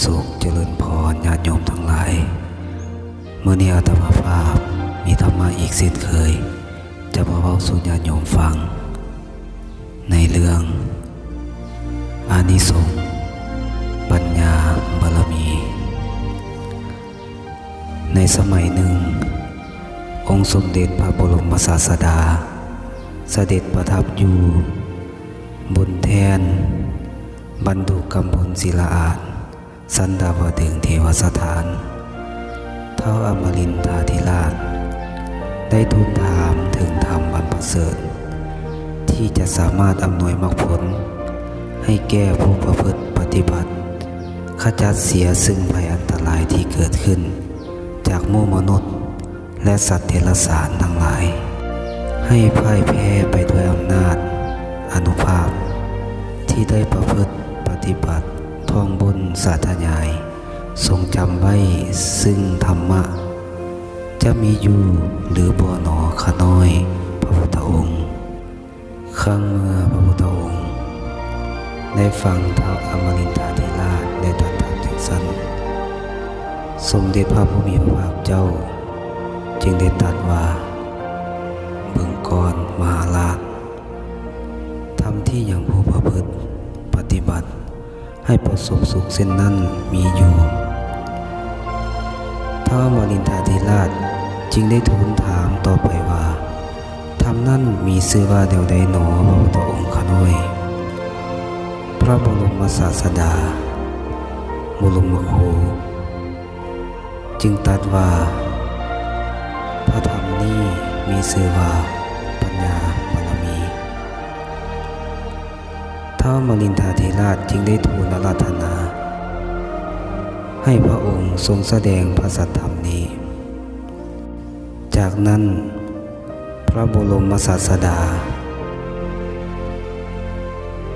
ສຸກຈະເລີນພອນຍາດໂຍມທັງຫຼາຍ, ມື້ນີ້ອາດຕະມາພາບມີທຳມະອີກເຊັ່ນເຄີຍ ຈະມາເວົ້າສູ່ຍາດໂຍມຟັງ ໃນເລື່ອງອານິສົງປັນຍາບາລະມີ. ໃນສະໄໝໜຶ່ງ, ອົງສົມເດັດພະບໍລົມມະສາດສະດາ ສະເດັດປະທັບຢູ່ບົນແທ່ນບັນດຸກຳພົນສີລະອາດ ສັນດາວະດຶງເທວະສະຖານ. ທ້າວອະມະລິນທາທິລາດໄດ້ທູນຖາມເຖິງທຳອັນປະເສີດ ທີ່ຈະສາມາດອຳນວຍມັກຜົນໃຫ້ແກ່ຜູ້ປະພຶດປະຕິບັດ, ຂະຈັດເສຍຊຶ່ງໄພອັນຕະລາຍທີ່ເກີດຂຶ້ນຈາກໝູ່ມະນຸດ ແລະ ສັດເດຍລະສານທັງຫຼາຍ ໃຫ້ພ່າຍແພ້ໄປດ້ວຍອຳນາດອານຸພາບ ທີ່ໄດ້ປະພຶດປະຕິບັດທ່ອງບົນສາທະຍາຍ ຊົງຈຳໄວ້ຊຶ່ງທຳມະ ຈະມີຢູ່ຫຼືບໍ່ໜໍ ຂ້ານ້ອຍພະພຸດທະອົງ? ຄັ້ງເມື່ອພະພຸດທະອົງໄດ້ຟັງທ້າວອະມະລິນທາທິລາດໄດ້ຕັດຖາມຈັ່ງຊັ້ນ, ສົມເດັດພະຜູ້ມີພະພາກເຈົ້າຈຶ່ງໄດ້ຕັດວ່າ, ເບິ່ງກ່ອນ ມະຫາລາດ, ທຳທີ່ຍັງຜູ້ປະພຶດປະຕິບັດ ໃຫ້ປະສົບສຸກເຊັ່ນນັ້ນມີຢູ່. ທ້າວມະລິນທາທິລາດຈຶ່ງໄດ້ທູນຖາມຕໍ່ໄປວ່າ, ທຳນັ້ນມີຊື່ວ່າແນວໃດໜໍ ພະພຸດທະອົງຂ້ານ້ອຍ? ພະບໍລົມມະສາດສະດາ ບໍລົມມະຄູ ຈຶ່ງຕັດວ່າ, ພະທຳນີ້ມີຊື່ວ່າປັນຍາບາລະມີ. ທ້າວມະລິນທາທິລາດຈຶ່ງໄດ້ທູນອາລາທະນາໃຫ້ພະອົງຊົງສະແດງພະສັດທຳນີ້. ຈາກນັ້ນ ພະບໍລົມມະສາດສະດາ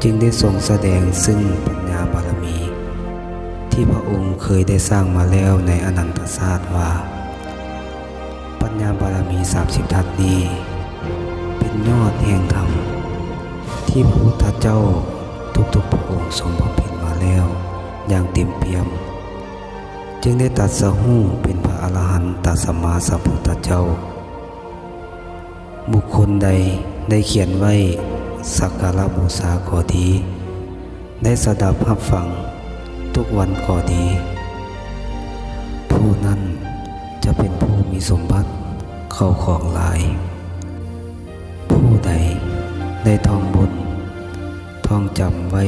ຈຶ່ງໄດ້ຊົງສະແດງຊຶ່ງປັນຍາບາລະມີ ທີ່ພະອົງເຄີຍໄດ້ສ້າງມາແລ້ວໃນອະນັນຕະຊາດວ່າ, ປັນຍາບາລະມີສາມສິບທັດນີ້ ເປັນຍອດແຫ່ງທຳ ທີ່ພະພຸດທະເຈົ້າທຸກໆພະອົງຊົງບຳເພັນມາແລ້ວຢ່າງເຕັມປ່ຽມ, ຈຶ່ງໄດ້ຕັດສະຮູ້ເປັນພະອະລະຫັນຕະສຳມາສຳພຸດທະເຈົ້າ. ບຸກຄົນໃດໄດ້ຂຽນໄວ້ ສັກກາລະບູຊາກໍດີ, ໄດ້ສະດັບຮັບຟັງທຸກວັນກໍດີ, ຜູ້ນັ້ນຈະເປັນຜູ້ມີສົມບັດເຂົ້າຂອງຫຼາຍ. ຜູ້ໃດໄດ້ທ່ອງບົນ, ທ່ອງຈຳໄວ້,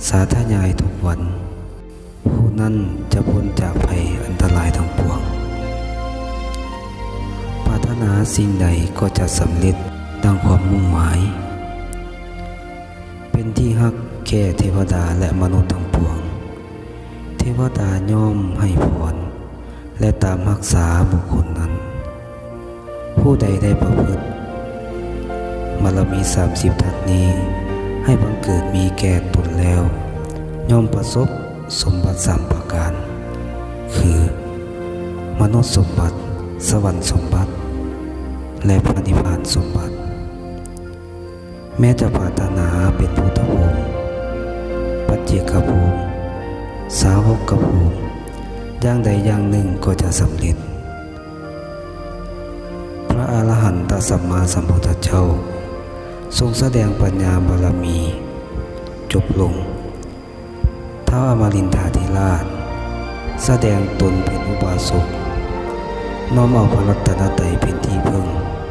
ສາທະຍາຍທຸກວັນ, ຜູ້ນັ້ນຈະພົ້ນຈາກໄພອັນຕະລາຍທັງປວງ. ປາດຖະໜາສິ່ງໃດກໍຈະສຳເລັດດັ່ງຄວາມມຸ່ງໝາຍ. ເປັນທີ່ຮັກແກ່ເທວະດາ ແລະ ມະນຸດທັງປວງ. ເທວະດາຍ່ອມໃຫ້ພອນ ແລະ ຕາມຮັກສາບຸກຄົນນັ້ນ. ຜູ້ໃດໄດ້ປະພຶດບາລະມີສາມສິບທັດນີ້ໃຫ້ບັງເກີດມີແກ່ຕົນແລ້ວ, ຍ່ອມປະສົບສົມບັດສາມປະການ ຄື ມະນຸດສົມບັດ, ສະຫວັນສົມບັດ ແລະ ພະນິບພານສົມບັດ. ແມ້ຈະປາດຖະໜາເປັນພຸດທະພູມ, ປັດເຈກະພູມ, ສາວົກະພູມ, ຢ່າງໃດຢ່າງໜຶ່ງກໍຈະສຳເລັດ. ພະອະລະຫັນຕະສຳມາສຳພຸດທະເຈົ້າຊົງສະແດງປັນຍາບາລະມີຈົບລົງ. ທ້າວອະມະລິນທາທິລາດສະແດງຕົນເປັນອຸບາສົກ, ນ້ອມເອົາພະລັດຕະນະໄຕເປັນທີ່ເພິ່ງ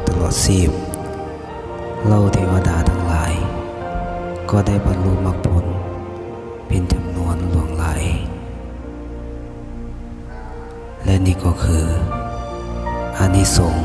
ຕະຫຼອດຊີບ. ເຫຼົ່າເທວະດາທັງຫຼາຍກໍໄດ້ບັນລຸມັກຜົນເປັນຈຳນວນຫຼວງຫຼາຍ. ແລະ ນີ້ກໍຄືອານິສົງ